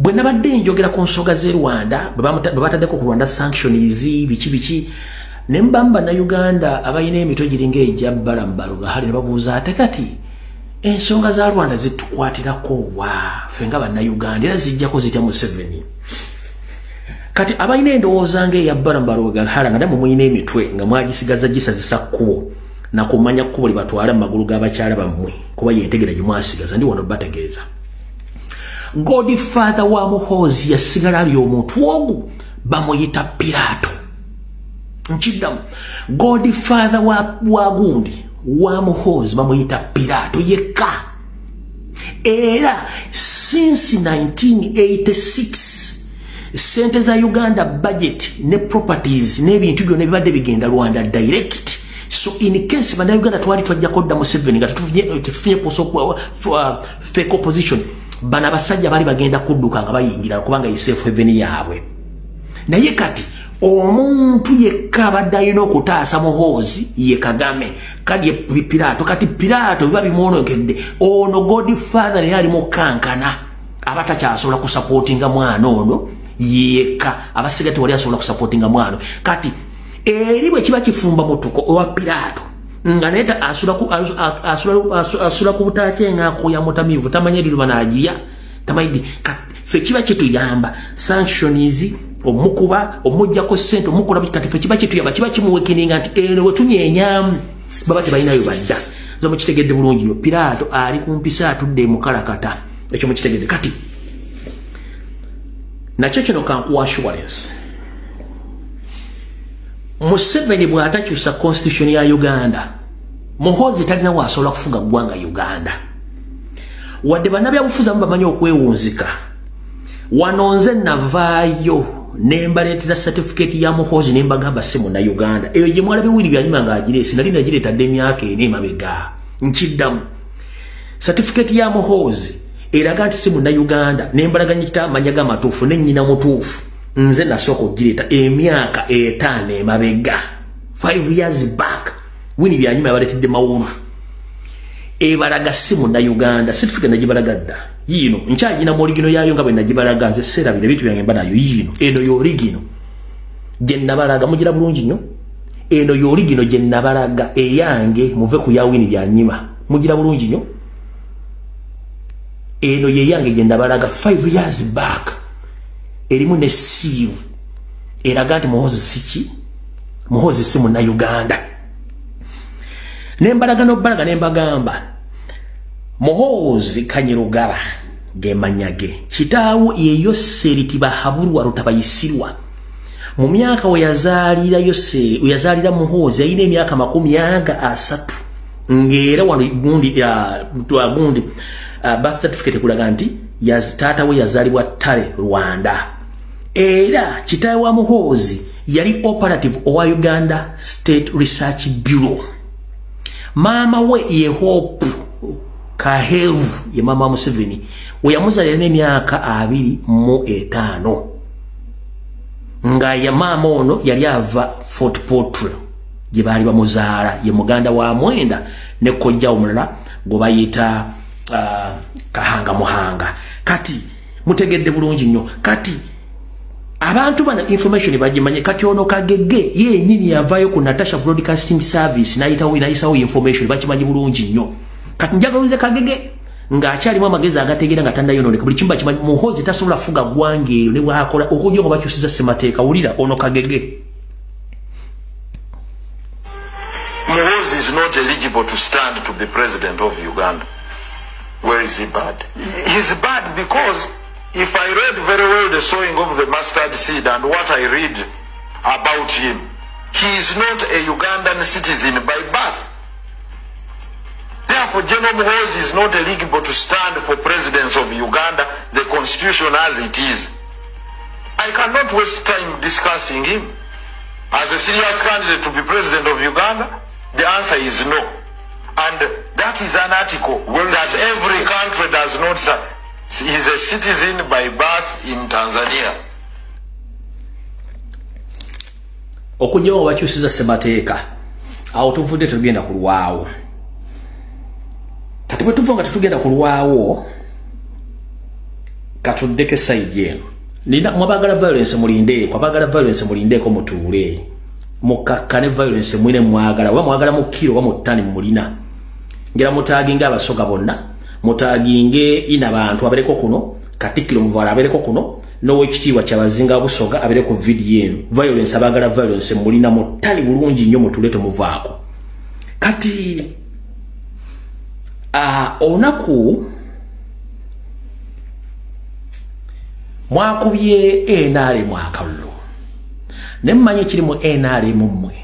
Bwe nabadde njogera ku nsonga z'e Rwanda, bwe bataddeko ku Rwanda sanctions biki biki, ne mbamba na Uganda abalina emitwe giringa egya Balaam Barugahara ne babuuza ate kati ensonga za Rwanda zitukwatirako wa ffe nga bannayuganda, era zijjako zitya Museveni? Kati abalina endowooza ng'eya Balaam Barugahara nga nammwe mulina emitwe nga mwagisigaza gisazisa kkubo na kumanya kkubo lye batwala mu magulu g'abakyala bammwe, kuba yentegera gye mwasigaza. Ndi wano bategeeza Godfather wa Muhoozi yasigala ali omuntu ogu bamuyita Pilato. Nkiddamu, Godfather wa gundi wa Muhoozi bamuyita Pilato yekka. Era since 1986 sente za Uganda budget ne properties n'ebintu byonna bibadde bigenda Rwanda direct. So in case bannayuganda twali twajjako dda Museveni nga tetufunye fake opposition, bano abasajja bali bagenda kudduka nga bayingira kubanga ye safe haven yaabwe. Naye kati omuntu yekka abadde alina okutaasa Muhoozi ye Kagame, kati ye Pilato. Kati Pilato biba bimwonokedde, ono Godfather naye ali mukankana, aba takyasobola kusapootinga mwana ono yekka, abasiga tewali asobola kusapootinga mwana. Kati eri bwe kiba kifumba mutuko owa Pilato nga naye asula ku butaakye ng'akoya mutamiivu, tamanyi eriruba n'agiya tamanyi. Ffe kiba kituyamba sanctions omukuba omuggyako ssente omukola. Kati ffe kiba kituyamba, kiba kimuwekininga nti eno bwe tunyenyamu baba tebalinayo badda. Nze mukitegedde bulungi nnyo, Pilato ali ku mpisa atudde mukalakata, ekyo mukitegedde. Kati nakyo kino kankuwa assurance, Museveni bw'atakyusa constitution ya Uganda, Muhoozi talina waasobola kufuga ggwanga Uganda. Wadde bannabyabufuzi abamu bamanyi okwewunzika, wano nze navaayo ne mbaleetera certificate ya Muhoozi ne mbagamba si munnayuganda. Eyo gye mwalabye Winnie Byanyima ng'agireese, nali nagireeta dda emyaka 4 emabega. Nkiddamu, certificate ya Muhoozi eraga nti si munnayuganda, ne mbalaganya kitamanya g'amatuufu ne nnyina mutuufu. Nze nasooka okugireeta emyaka 5 emabega, 5 years back. Winnie Byanyima yabaleetedde mawulu ebalaga si munnayuganda. Certificate nagibalaga dda, yiino nkyagina mu origino yaayo nga bwe nagibalaga. Nze seerabira ebintu byange mba nayo. Yiino eno y'origino gye nabalaga, mugira bulungi nnyo. Eno y'origino gye nabalaga eyange, muve ku ya Winnie Byanyima, mugira bulungi nnyo. Eno ye yange gye nabalaga 5 years back, erimu ne seal eraga nti Muhoozi si ki, Muhoozi si munnayuganda. Ne mbalaga n'obbalaga ne mbagamba Muhoozi Kanyirugaba ge mannya ge, kitaawo ye Yoseri Tibahaburwa Rutabayisirwa. Mu myaka we yazaalira Yoseri, we yazaalira Muhoozi yalina emyaka 30, ng'era wano gundi gundi birth certificate kulaga nti taata we yazaalibwa Tare, Rwanda. Era kitaawe wa Muhoozi yali operative owa Uganda State Research Bureau. Maama we ye Hope Kaheru, ye maama wa Museveni, we yamuzaalira n'emyaka 25, nga ya maama ono yali ava Fort Portal gye baali bamuzaala, ye muganda wa Mwenda ne kojja omulala gwe bayita Kahanga Muhanga. Kati mutegedde bulungi nnyo. Kati abantu bano information bagimanye. Kati ono Kagege yennyini yavaayo ku Natasha Broadcasting Service n'ayitawo n'ayisawo information, bakimanyi bulungi nnyo. Kati njagala Kagege ng'akyalimu amagezi agategeera nga tannayonooneka, buli kimu bakimanyi. Muhoozi tasobola kufuga ggwanga eryo ne bw'akola okujja nga bakyusiza ssemateeka. Wulira ono Kagege. Muhoozi is not eligible to stand to be president of Uganda. Where is he bad? He's bad because if I read very well the sowing of the mustard seed and what I read about him, he is not a Ugandan citizen by birth. Therefore, General Muhoozi is not eligible to stand for president of Uganda, the constitution as it is. I cannot waste time discussing him. As a serious candidate to be president of Uganda, the answer is no. And that is an article that every country does not. He is a citizen by birth in Tanzania. Okujjawo bakyusiza ssemateeka, awo tuvudde tetugenda kulwawo. Kati bwe tuva nga tetugenda kulwawo, Katuddeko side eno. Nina mwabagala violence mulindeeko, abagala violence mulindeeko mutuule. Mukakkane violence mwine mwagala, oba mwagala mu kiro oba mu ttani mulina. Ngera mutaginga abasoga bonna, mutaginge ina bantu abereko kuno, Katikkiro Muvala abereko kuno, n'owekitiibwa Kyabazinga Busoga abereko video eno. Violence abagala violence mulina mu ttani bulungi nnyo mutuule temuvaako. Kati olunaku mwakubye NRM akalulu. Ne mmanye kiri mu NRM mmwe.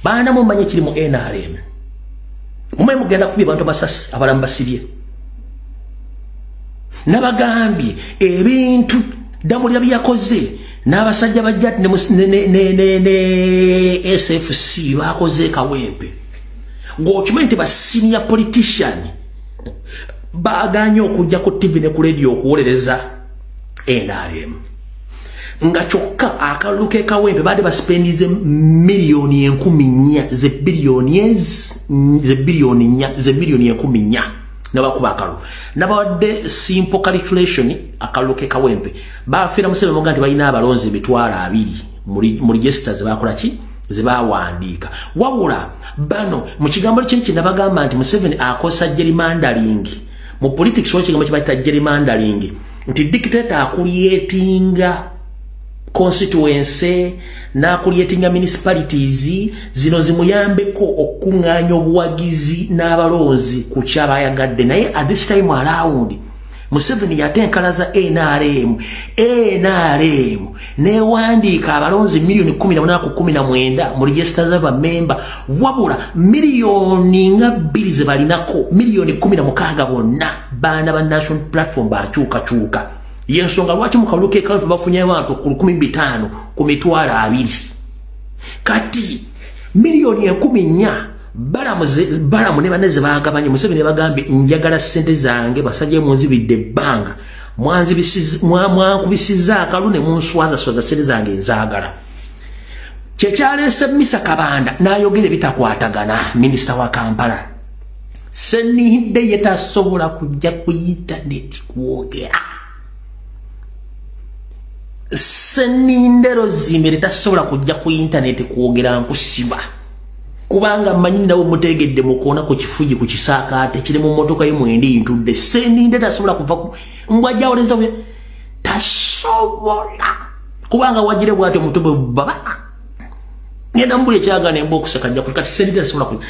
Baana mummanye kiri mu NRM. Mumwe mugenda kubye bantu basasi abalamu basibye. Nabagambye ebintu Damulira byakoze n'abasajja bajja ne SFC bakoze Kawempe. Ng'okimanyi nti ba senior politician baaganye okujja ku TV ne ku radio okuwolereza NRM. Nga kyokka akalulu ke Kawempe baadde baspendize miliyoni 4,000 ze biliyoni ze biliyoni 4 ze miliyoni 4,000 nabakuba akalulu. Nabawadde simple calculation akalulu ke Kawempe bafiira Museveni muga nti balina abalonzi 20,000 mu register ze bakola ki ze bawandiika. Wabula bano mu kigambo kino kye nabagamba nti Museveni akosa gerrymandering mu politics, w'ekigambo kye bayita gerrymandering nti dictator akulietinga constituency n'akulietinga municipalities zino zimuyambeko okuŋŋaanya obuwagizi n'abalonzi ku kyabayagadde. Naye at this time around Museveni yate enkala za NRM newandiika abalonzi miliyoni 18 ku 19 mu register z'abamemba, wabula miliyoni nga 2 ze balinako miliyoni 16 bonna baana ba National Platform bakyukakyuka. Yensonga lwaki mu kalulu ke Kawempe bafunye abantu ku 15,000 ku 20,000. Kati miliyoni 14 balamu ne baneze bagabanye. Museveni bagambye njagala ssente zange basajja munzibidde ebbanga, mwankubisizza akalu ne munswaza swaza, ssente zange nzaagala. Kyekyaleese Misa Kabanda n'ayogera ebitakwatagana minisita wa Kampala. Seninde ye tasobola kujja ku internet kwogera. Seninde Rosemary tasobola kujja ku internet kwogera nkusiba. Kubanga mmanyi nawe mutegedde mukoona ku kifugi ku kisaakaate kiri mu mmotoka ye mwendi ntudde. Seninde tasobola kuva mbwajja tasobola. Kubanga wajire bw'atyo omutwe bwe baba. Ngenda mbuli ekyagaana embwa okuseka nja kati Seninde tasobola kujja.